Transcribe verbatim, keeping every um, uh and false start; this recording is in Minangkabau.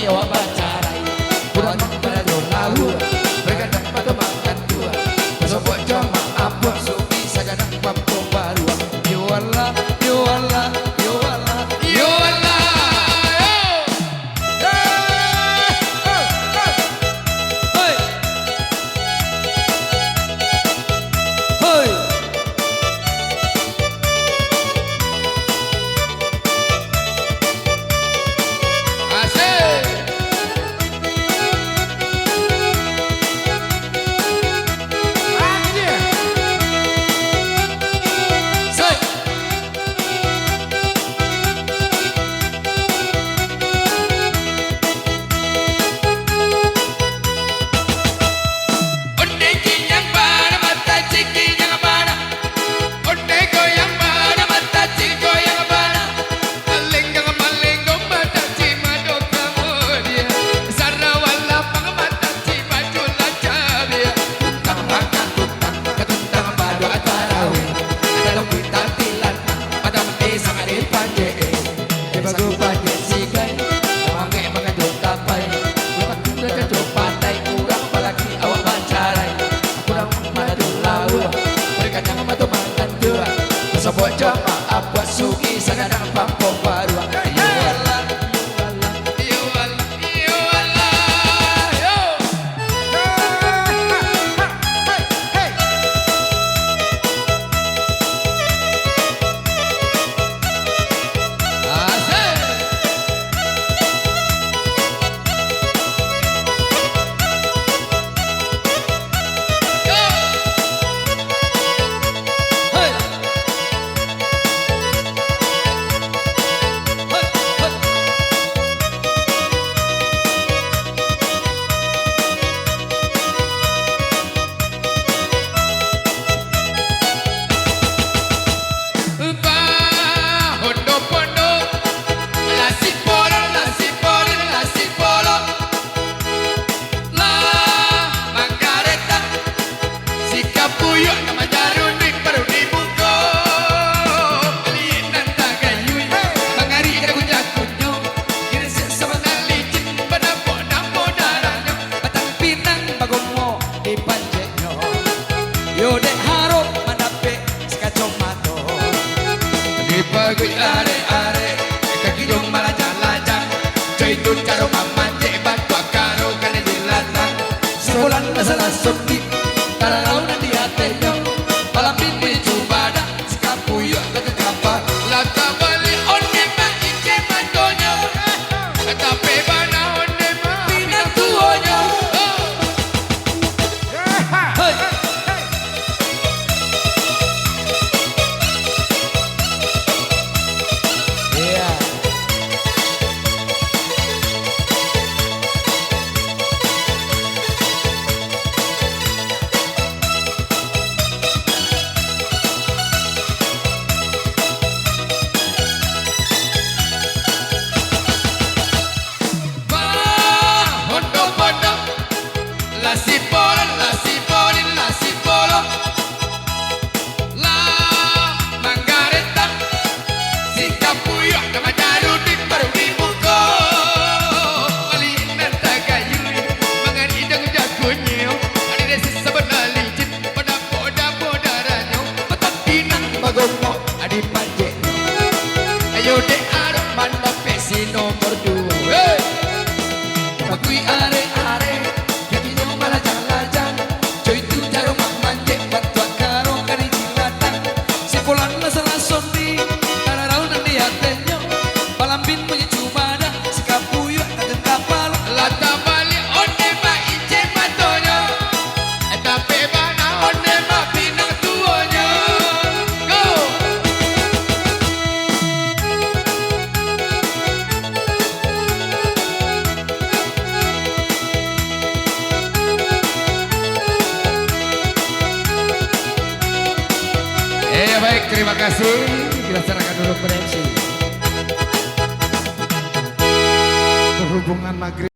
Awak bacarai, urang mangkarajo lauak, bagadang mato mangantua, basobok jo maabua, suki sagadang pampang baruak. Yo Allah, yo Allah, yo Allah, yo Allah, yo. Hei, hei, hei. Hei. Hei. Asik. Anjir. Sik. Onde kinyang bana, mataci kinyang bana. Onde goyang bana, mataci goyang bana. Malenggang malenggo, mataci mado kamudian. Sarawa lapang, mataci baju lancabia. Tuntang bakatuntang, katuntang badoa tarawih. Ado lungkuih tatilan, padang pisang dipanjek. Dibagu panjek sigai, mangek mangajok tapai. Urang kuda kacok patai, urang balaki awak bacarai. Urang madu lauak, urang kanyang mato mangantua. Basobok jo maabua, suki sagadang pampang baruak. Yo Allah, yo Allah, yo Allah, yo Allah, yo. Asik. Yo. Hei. Hei, hei. Bahondo-pondo, lah sipolo, lah sipolo, lah sipolo. Lah manggaretak, sikap buyuak nan manjarunding baru dibuko. Baliak nan tagayuik, mangarik jaku-jakunyo, diresek sabana licin, badampo-dampo darahnyo, batang pinang bagomo dipanceknyo. Yo dek harok mandapek sakaco mato. Dipaguik arek-arek, kaki jo malajang-lajang. Caitu caro mamanjek batuak karo kanai jilatang. Sabulan masalah sotik, tararau nan di atehnyo. Malam minggu cubadak, sikapuyuak batu kapa. Lah tabaliak onde maincek matonyo. Tapi bana onde mah pinang tuonyo. Oh. Hei. Iya. Bahondo-bondo, lah sipolo, lah sipolo, lah sipolo. Lah manggaretak, sikapuyuak nan manjarunding baru dibuko. Baliak nan tagayuik, mangarik jaku-jakunyo, diresek sabana licin, badampo-dampo darahnyo, batang pinang bagomo dipanjeknyo. Ayo dek arok mandapek si nomor duo. Hei! Bakuik arek-arek, kakinyo malajang-lajang. Caitu caro mamanjek batuak karo kanai jilatang. Sabulan masalah sotik, tararau nan di atehnyo. Malam minggu cubadak, sikapuyuak tajun kapalo. Lah tabaliak onde maincek matonyo. Tapi bana onde mah pinang tuonyo. Go! Eh, baik, terima kasih. Kita serahkan dulu kepada M C. Berhubungan maghrib.